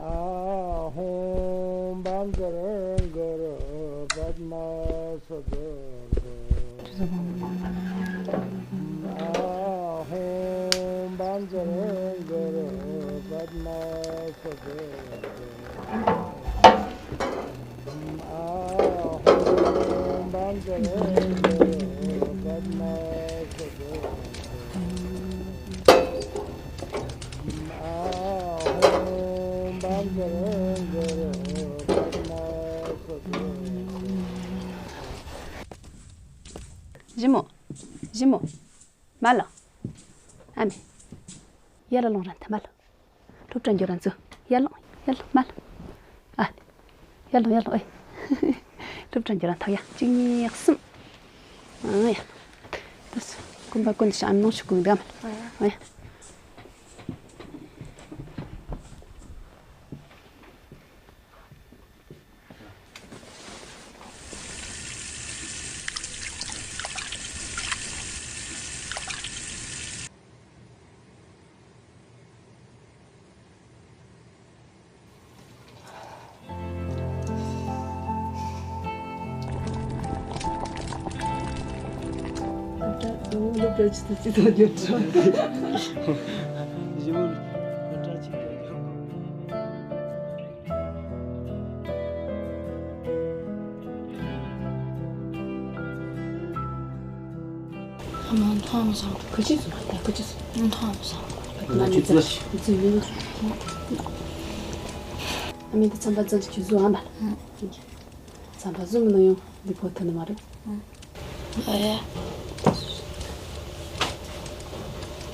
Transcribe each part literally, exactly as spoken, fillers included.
ཨ་ཧོམ་བཛྲ་གུ་རུ་པདྨ་སིདྡྷི། ཨ་ཧོམ་བཛྲ་གུ་རུ་པདྨ་སིདྡྷི། ཞི་མོ། ཞི་མོ། མ་ལ། ཨ་མས། ཡར་ལོངས་ར་ཐལ་མ་ལ། སློབ་གྲྭ་འགྱོ་ར་འཛུལ། ཡར་ལོངས། ཡར་ལོངས་མ་ལ། ཨ། ཡར་ལོངས། ཡར་ལོངས་ཨེ། སློབ་གྲྭ་འགྱོ་ར་ཐལ་ཡ། གཅིག་གཉིས་གསུམ། ཨ་ཡ། ད་སུ་ཀུན་པ་ཀུན་ཤ་ཨ་ནོ་ཤུ་ཀུན་དགའ་མ་ལ། ཨ་ཡ། ཨ་མ་མཐོང་མ་སོང་། ཁུ་ཆུ་སོང་། ད་ཁུ་ཆུ་སོང་། མཐོང་མ་སོང་། ང་ཆུ་ཚོད། ཨ་མི་འདི་ཚན་པ་ཚན་ཆུ་བཟོ་ཨ་མ། ཚན་པ་བཟོ་མི་ནུས་ཡོང་འདི་པོ་ཐོན་ནི་མ་རེད། ཨ་ཡ།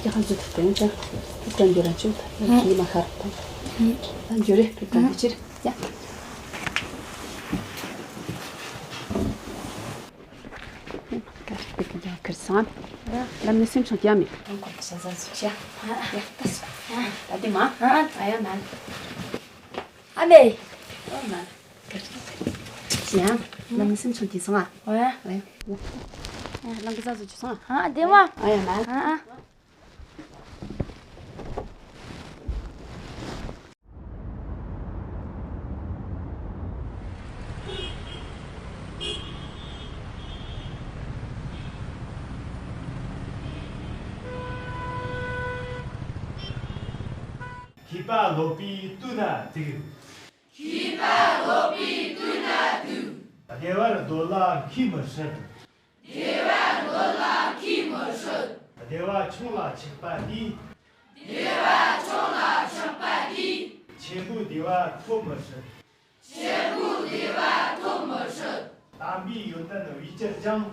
རྒྱ་གར་བཟོ་ཐུབ་དོན་ཅང་། ཐུབ་དོན་འགྱུར་ར་ཆུ་ད་ཁྱི་མ་ཁར་དང་། ད་འགྱུར་རེ་ཐུབ་དོན་འགྱུར་ཕྱིར་ཡ། ཀར་ཏིག་ཀྱི་ཁར་སང་། ལམ་ནས་སེམས་ཆུང་རྒྱ་མི། ཁོང་ཁོང་གི་ས་ས་སུ་ཤ། ཡ་ད་སུ། ད་དེ་མ། ཨ་ཡ་མ། ཨ་མེ། ཨ་མ། ཀར་ཏིག་ཡང་ལམ་ནས་སེམས་ཆུང་གྱིས་སོང་ཨ། ཨ་ཡ། ལམ་གི་ས་སུ་ཆུ་སོང་ཨ། ཨ་དེ་མ། ཨ་ཡ་མ། ཨ་ཨ། མཁས་པ་སློབ་པའི་དུས་ན་ཐུག་མཁས་པ་སློབ་པའི་དུས་ན་ཐུག་བདེ་བར་སྡོད་ལ་མཁས་མི་སྲིད། བདེ་བར་སྡོད་ལ་མཁས་མི་སྲིད། བདེ་བ་ཆུང་ལ་ཆགས་པ་དེས། བདེ་བ་ཆུང་ལ་ཆགས་པ་དེས། ཆེན་པོའི་བདེ་བ་ཐོབ་མི་སྲིད། ཆེན་པོའི་བདེ་བ་ཐོབ་མི་སྲིད། དམ་པའི་ཡོན་ཏན་བས་གྱུར་ཅིང་།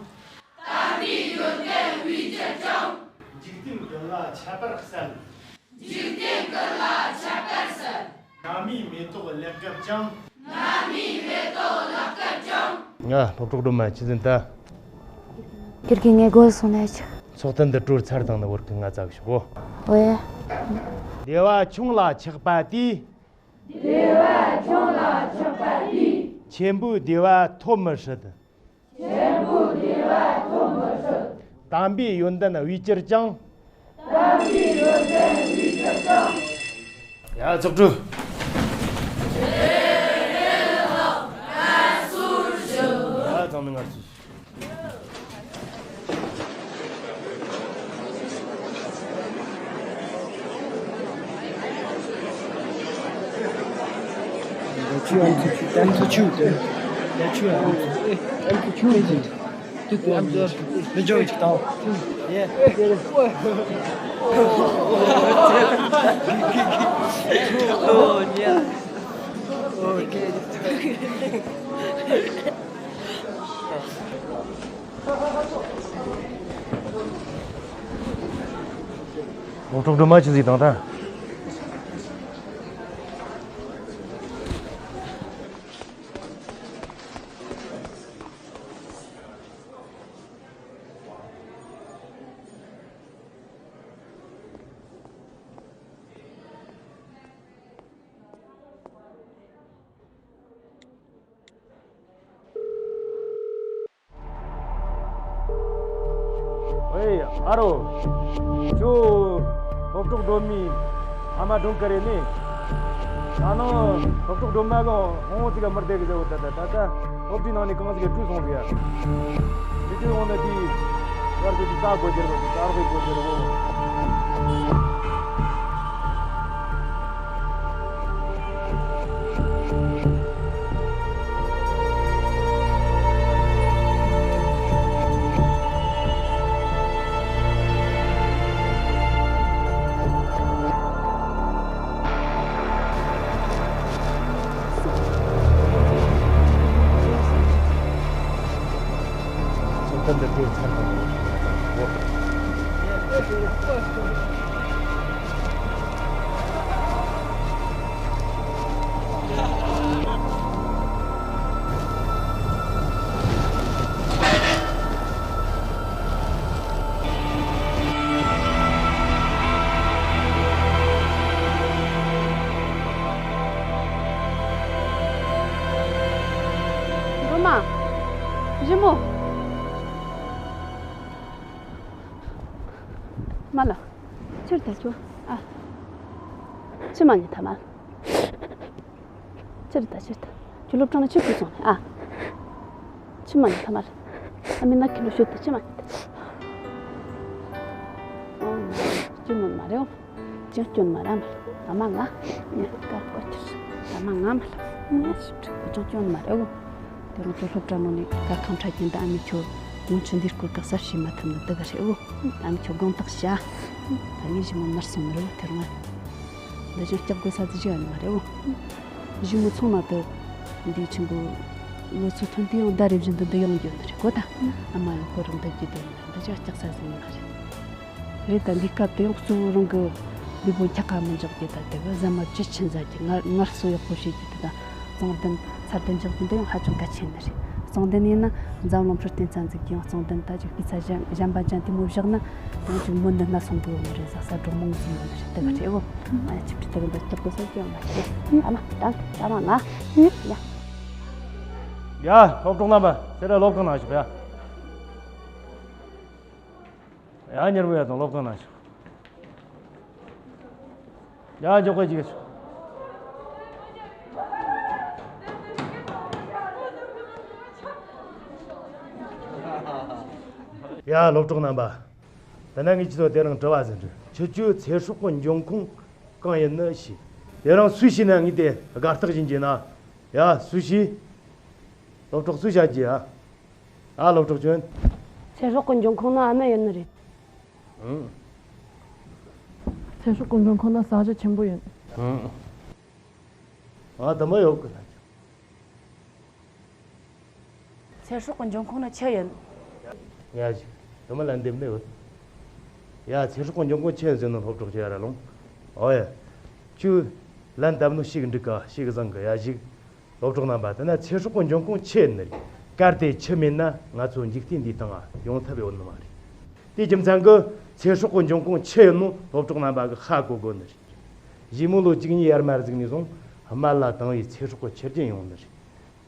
དམ་པའི་ཡོན་ཏན་བས་གྱུར་ཅིང་། འཇིག་རྟེན་ཀུན་ལ་ཁྱད་པར་གསལ། འཇིག་རྟེན་ཀུན་ལ་ཁྱད་པར་གསལ། མནའ་མའི་མེ་ཏོག་ལེགས་བཀབ་ཅིང་། མནའ་མའི་མེ་ཏོག་ལེགས་བཀབ་ཅིང་། ང་སློབ་གྲོགས་སྒྲོལ་མ་ཆི་ཟིན་ད། ཁྱེད་ཀྱིས་ངའི་སྒོ་སོང་ནས་ཆ། ཚོགས་ཐུན་འདི་གྲོལ་ཚར་དང་ནི་བར་གྱི་ང་ཚ་གི་ཤོག་གོ། ཨོ་ཡ། བདེ་བ་ཆུང་ལ་ཆགས་པ་དེས། བདེ་བ་ཆུང་ལ་ཆགས་པ་དེས། ཆེན་པོའི་བདེ་བ་ཐོབ་མི་སྲིད། ཆེན་པོའི་བདེ་བ་ཐོབ་མི་སྲིད། དམ་པའི་ཡོན་ཏན་བས་གྱུར་ཅིང་། དམ་པའི་ཡོན་ཏན་བས་གྱུར་ཅིང་། ཡ་ཚོགས་གྲོལ། ཡ་ཚང་མས་ངར་ཚུལ། སློབ་གྲོགས་སྒྲོལ་མ་ཆི་ཟིག་དང་ད། ཨེ་ཨ་རོ། ཁྱོད་སློབ་གྲོགས་སྒྲོལ་མའི་ཕ་མ་སྒྲོལ་དཀར་རེད་ནི། ད་ནང་སློབ་གྲོགས་སྒྲོལ་མ་གི་དབང་བོ་ཅིག་ག་མི་བདེ་གི་ཟེར་བ། ད་ད་ད་ད་སློབ་གྲྭའི་ནང་ནས་གང་ཟིག་གི་བྲོས་སོང་ཟིག་ཡ། དེ་དུས་འོང་ན་དེའི་ཡར་དུ་དེ་ད་སྒོ་འགྱེལ་བ་དེ་ད་རོགས་གི་སྒོ་འགྱེལ་བ། སྒྲོལ་མ། ཞི་མོ། མ་ལ། ཕྱིར་ད་ཁྱོད། ཨ། ཕྱི་མ་ཉལ་ཐལ་མ། ཕྱིར་ད་ཕྱིར་ད། ཁྱོད་སློབ་གྲྭ་ན་ཕྱིར་བུད་སོང་ནས་ཨ། ཕྱི་མ་ཉལ་ཐལ་མ། ཨ་མའི་ན་ཁྱི་ལོ་ཤོད་དེ་ཕྱི་མ་ཉལ་ཐལ། ཨོ། སྐྱོན་ནོ་མ་རེད། ཅང་སྐྱོན་མ་རེད་མ། ཨ་མ་ང་། ཉལ་ཀ་ཀོ་ཁྱེར། ཨ་མ་ང་མ་ལ། ཅང་སྐྱོན་མ་རེད་འོ། དེ་རིང་ཁྱོད་སློབ་གྲྭ་ནང་ནས་དཀའ་ཁག་འཕྲད་རྒྱུ་འདི། ཨ་མས་ཁྱོད་སྔོན་ཆད་འདིའི་སྐོར་གི་གསར་བཤད་མ་ཐུབ་ནི་འདི་ག་རེད་འོ། ཨ་མས་ཁྱོད་དགོངས་དག་བྱ། ད་ངས་ཞི་མོ་མར་སོང་ནི་རེད་འོ། དེ་རིང་འདི་ཅང་སྐྲག་དགོས་ས་ཟིག་ཞིག་ཨ་ནི་མ་རེད་འོ། ཞི་མོ་ཚང་མ་དུ་འདིའི་ཆེན་པོ་ལོ་ཚོད་ཐོན་དུས་ཡང་ཟླ་རེ་བཞིན་དུ་འདི་ཡོང་རྒྱུ་ནི་རེད་གོ། ད་ཨ་མ་ཡང་ཁོ་རང་འདི་རྒྱུ་དེ་ཡིན་ན་འདི་ཅང་སྐྲག་ས་ཟིག་ཡིན་མ་རེད། རེད། ད་འདི་སྐབས་དུ་ཡང་གཙོ་བོ་རང་གི་ལུས་པོ་འཁྱག་ག་མི་འཇོག་རྒྱུ། ད་དེ་གི་ཟ་མ་བཅུད་ཆེན་ཟ་རྒྱུ། ངལ་ངལ་གསོ་ཡག་པོ་བྱེད་རྒྱུ་དེ་དང་གཙང་ལྡན་ཚ་ལྡན་འཇོག་རྒྱུ་འདི་ཡང་ཧ་ཅང་གལ་ཆེན་ནི་རེད། གཙང་ལྡན་ཡིན་ན་འཛམ་གླིང་འཕྲོད་བསྟེན་རྩ་འཛུགས་ཀྱིས་ཡང་གཙང་ལྡན་ད་ཅིག་སྤུས་ཚད་གཞན་གཞན་པ་ཅན་དེ་མོ་བཞག་ན་ཡང་ཅིག་མོ་འདི་ན་སོང་གི་ཡོད་ནི་རེད། ཟ་ས་སྒྲོག་མང་ཟིག་ཡོད་ནི་རེད། དེ་ག་རེད་འོ། ཨ་ཆིབས་ཁྲི་དེ་གི་འདི་སྐྲག་དགོས་ས་ཅི་ཡང་མ་རེད། ཨ་མ་ད་ད་མ་ང་ཡ། ཡ། སློབ་གྲོགས་རྣམ་པ་དེ་ར་སློབ་ཁང་ནང་ཞུགས་ཡ། ཡ། མྱུར་བ་ཡ་དང་སློབ་ཁང་ནང་ཞུགས། ཡ། མགྱོགས་པོ་ཅིག་ཞུགས། ཡ། སློབ་གྲོགས་རྣམ་པ། ད་ནི་ངས་ཁྱེད་ཚོ་དེ་རིང་དྲི་བ་ཟིག་འདྲི། ཁྱེད་ཚོས་ཚེ་སྲོག་གི་འབྱུང་ཁུངས་གང་ཡིན་ནི་ཤེས། དེ་རིང་སུས་ཤེས་ན་ངས་དེ་དགའ་རྟགས་བྱིན་གྱིས་ན། ཡ། སུས་ཤེས། སློབ་གྲོགས་སུས་བྱ་རྒྱུ་ཡ། ཨ། སློབ་གྲོགས་ཁྱོད། ཚེ་སྲོག་གི་འབྱུང་ཁུངས་ནི་ཨ་མ་ཡིན་ནི་རེད། ཨང་། ཚེ་སྲོག་གི་འབྱུང་ཁུངས་ནི་ས་ཆ་ཆེན་པོ་ཡིན། ཨང་། ཨ། དེ་མོ་ཡོད་གི་ན། ཚེ་སྲོག་གི་འབྱུང་ཁུངས་ནི་ཆུ་ཡིན། ཡ་ཞིག་དེ་མོ་ལན་འདེབས་ནི་ཡོད། ཡ། ཚེ་སྲོག་གི་འབྱུང་ཁུངས་ཆུ་ཡིན་ཟེར་ནི་སློབ་གྲོགས་ཁྱོད་ཡར་ར་ལོངས། ཨོ་ཡ། ཁྱོད་ལན་བཏབ་ནོ་ཤེས་གི་འགྲིག་ག་ཤེས་གི་བཟང་གི། ཡ་ཞིག་སློབ་གྲོགས་རྣམ་པ། དེ་ན་ཚེ་སྲོག་གི་འབྱུང་ཁུངས་ཆུ་ཡིན་ནི་རེད། གལ་ཏེ་ཆུ་མེད་ན་ང་ཚོ་འཇིག་རྟེན་འདིའི་སྟེང་ང་ཡོང་ཐབས་ཡོད་ནི་མ་རེད། དེའི་རྒྱུ་མཚན་གྱིས་ཚེ་སྲོག་གི་འབྱུང་ཁུངས་ཆུ་ཡིན་ནོ་སློབ་གྲོགས་རྣམ་པ་གིས་ཧ་གོ་དགོས་ནི་རེད། ཞི་མོ་ལོ་བཅུ་གཉིས་ཡར་མར་ཟིག་ནས་བཟུང་སྨན་བླ་དང་བའི་ཚེ་སྲོག་གི་ཆུ་རྒྱུན་ཡོང་ནི་རེད།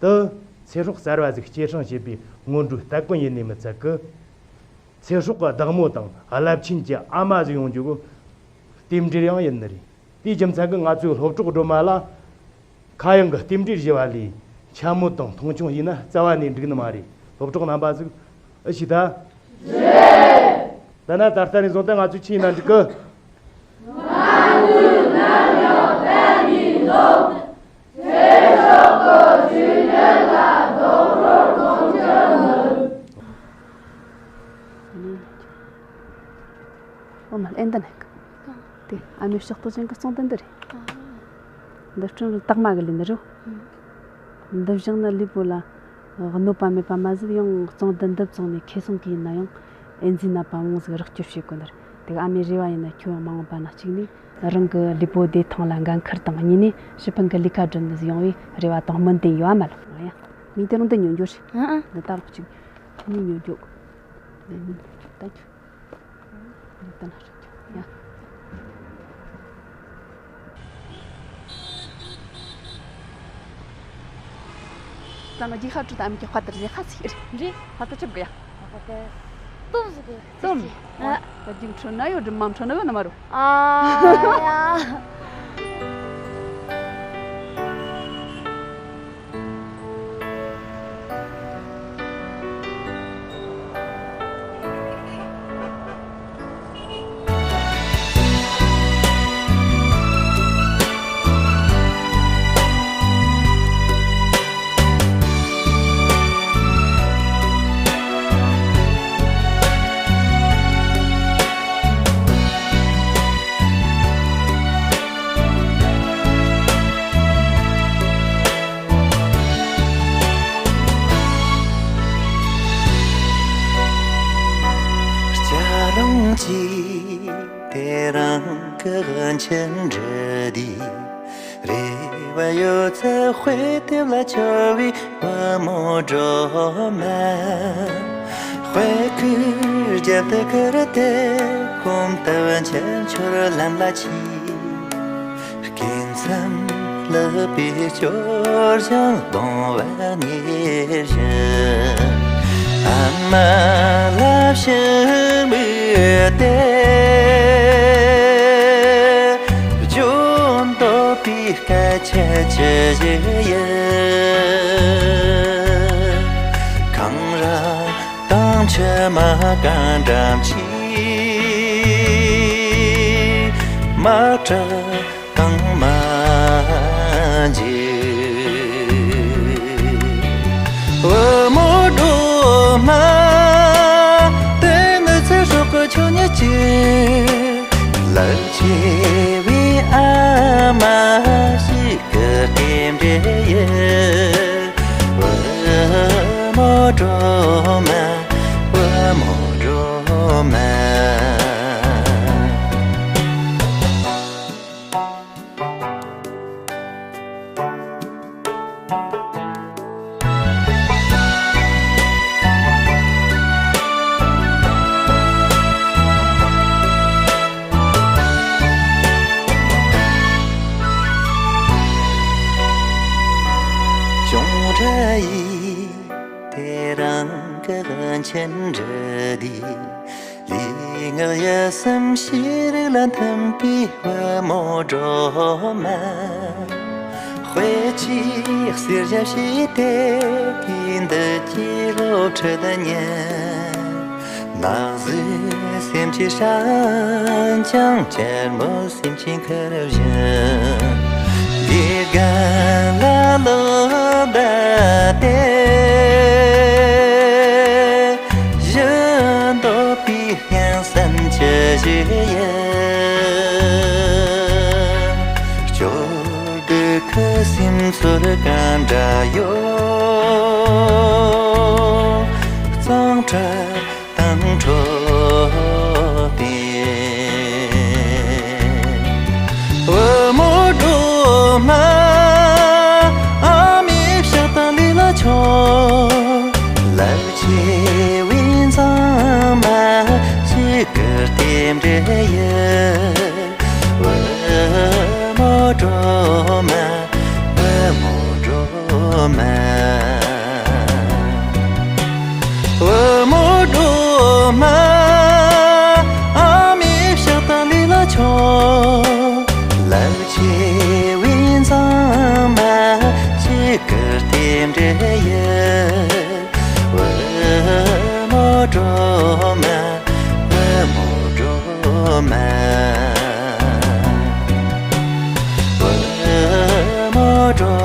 དེ་ཚེ་སྲོག་གསར་བ་ཟིག་སྐྱེད་སྲིང་བྱེད་པའི་སྔོན་འགྲོའི་སྟ་གོན་ཡིན་ནི་མི་ཚད་གི། ཚེ་སྲོག་གི་བདག་མོ་དང་རླབས་ཆེན་གྱི་ཨ་མ་ཟིག་ཡོང་རྒྱུ་གི་རྟེན་འབྲེལ་ཡང་ཡིན་ནི་རེད། དེའི་རྒྱུ་མཚན་གྱིས་ང་ཚོའི་སློབ་གྲོགས་སྒྲོལ་མ་ལ་ཁ་གཡང་གི་རྟེན་འབྲེལ་ཞུ་བ་ལས་འཕྱ་སྨོད་དང་མཐོང་ཆུང་བྱས་ན་རྩ་བ་ནས་འགྲིག་ནི་མ་རེད། སློབ་གྲོགས་རྣམ་པ་ཟིག་ཨེ་ཤེས་ད། ད་ན་ད་ལྟ་ནས་བཟུང་སྟེ་ང་ཚོས་ཆི་ཡིན་ན་འགྲིག་གི། ཨོ་མ་ཨེ་འདི་ནས་གི། དེ་ཨ་མའི་ཕྱག་ཏོ་ཅན་གི་གཙང་དོན་འདི་རེད། འདི་སྤྲིན་རུ་སྟག་མ་གི་ལས་ནི་རུ། འདི་བཞག་ན་ལུས་པོ་ལ་གནོད་པ་མེད་པ་མ་ཟད་ཡང་གཙང་དོན་འདི་བཙོངས་ནས་ཁེ་བཟང་གི་ཡིན་ན་ཡང་ཨེ་འཛི་ནད་པ་མང་ཟིག་རོགས་སྐྱོབ་བྱེད་དགོས་ནི་རེད། དེ་གི་ཨ་མའི་རེ་བ་ཡིན་ན་ཁྱོད་ཡང་མ་འོངས་པ་ན་གཅིག་ནས་རང་གི་ལུས་པོ་བདེ་ཐང་ལ་འགན་འཁུར་དང་། གཉིས་ནས་ཕྱི་ཕན་གི་ལས་ཀ་སྒྲུབ་ནི་ཟིག་ཡོང་བའི་རེ་བ་དང་སྨོན་འདུན་ཡོད། ཨ་མ་ལགས། ཡ། མིག་དེ་རང་འདི་ཉོ་རྒྱུ་རེད། ཨ་ཨ། འདི་ལྟ་ལོག་ཅིག་ཁྱེད་གཉིས་ཉོ་རྒྱུ། འདི་ཉོ་རྒྱུ་ད་ཁྱོད། འདི་ལྟ་ན་རེད་ཡ། ད་ང་རྒྱུག་ཤར་ཁྲོད་དུ་ཨ་མ་གི་དཔའ་དར་ཟེ་ཁ་ཚིག་རེད། རེད། ཧ་ད་ཆབ་གི་ཡ། ཧ་ད་གི་སྟོབས་ཟིག་གི། སྟོབས། ཨ། ད་རྒྱུག་ཁྲོད་ན་ཡོད་འགྲིམ་མམ་ཁྲོད་ན་ཡོད་ན་མ་རུ། ཨ་ཡ། གི་ཆུ་འབྲི་དུས། རེ་བ་ཡོད་ཚད་དཔེ་དེབ་ལ་འཆར་བའི་བུ་མོ་སྒྲོལ་མ། དཔེ་ཁུག་རྒྱབ་ཏུ་ཁུར་ཏེ། གོམ་སྟབས་འཕྲལ་འཕྲལ་ལམ་ལ་ཆས། སྐྱེ་མཚམས་ལེགས་པའི་སྐྱོར་ཞིང་གདོང་བ་ཉེར་བཞི། ཨ་མ་ལ་ཕྱིར་མིག་ལྟོས་ཏེ། བརྗོད་འདོད་པའི་སྐད་ཆ་ཅི་ཞིག་ཡིན། འཁང་ར་དང་མཆི་མ་གང་འགྲམ་ཆེ། མ་བྲལ་དང་མ་འབྱེད། བུ་མོ་སྒྲོལ་མ། དེ་ནི་ཚེ་སྲོག་གི་ཆོས་ཉིད་ཅིག། ལག་ཆེ་བའི་ཨ་མ་ཞིག་གི་རྟེན་འབྲེལ་ཡིན། བུ་མོ་སྒྲོལ་མ། བུ་མོ་སྒྲོལ་མ། ཅུང་ར་ཡིས་དེ་རང་གི་ཆུ་འབྲི་དུས། ལུས་ངག་ཡིད་གསུམ་ཤེས་རིག་ལ་མཐུན་པའི་བུ་མོ་སྒྲོལ་མ། དཔེ་ཆའི་གསེར་ཞབས་ཕྱེས་ཏེ། དུས་འདི་སྐྱེས་སློབ་ཁྲིད་ཉན། ནག་བཟོའི་སེམས་ཀྱི་སྲན་ལྗང་། སྐྱེར་མོ་སེམས་ཀྱི་མཁར་བཞིན། དགེ་རྒན་ལ་ལོ་ཟླ་སྟེ། བཞུད་འདོད་པའི་སྙན་གསན་ཅི་ཞིག་ཡིན། སྐྱོ་སྡུག་གི་སེམས་ཚོར་གང་འདྲ་ཡོད། གཙང་སྦྲ་དང་འཕྲོད་བསྟེན། བུ་མོ་སྒྲོལ་མ། ཨ་མའི་ཕྱག་དང་ལུས་ལ་མཆོད། ལག་ཆེ་བའི་མཛངས་མ་ཞིག་གི་རྟེན་འབྲེལ་ཡིན། བུ་མོ་སྒྲོལ་མ། བུ་མོ་སྒྲོལ་མ། བུ་མོ་སྒྲོལ་མ། ཨ་མའི་ཕྱག་དང་ལུས་ལ་མཆོད། ལག་ཆེ་བའི་མཛངས་མ་ཞིག་གི་རྟེན་འབྲེལ་ཡིན། བུ་མོ་སྒྲོལ་མ། བུ་མོ་སྒྲོལ་མ། བུ་མོ་སྒྲོལ་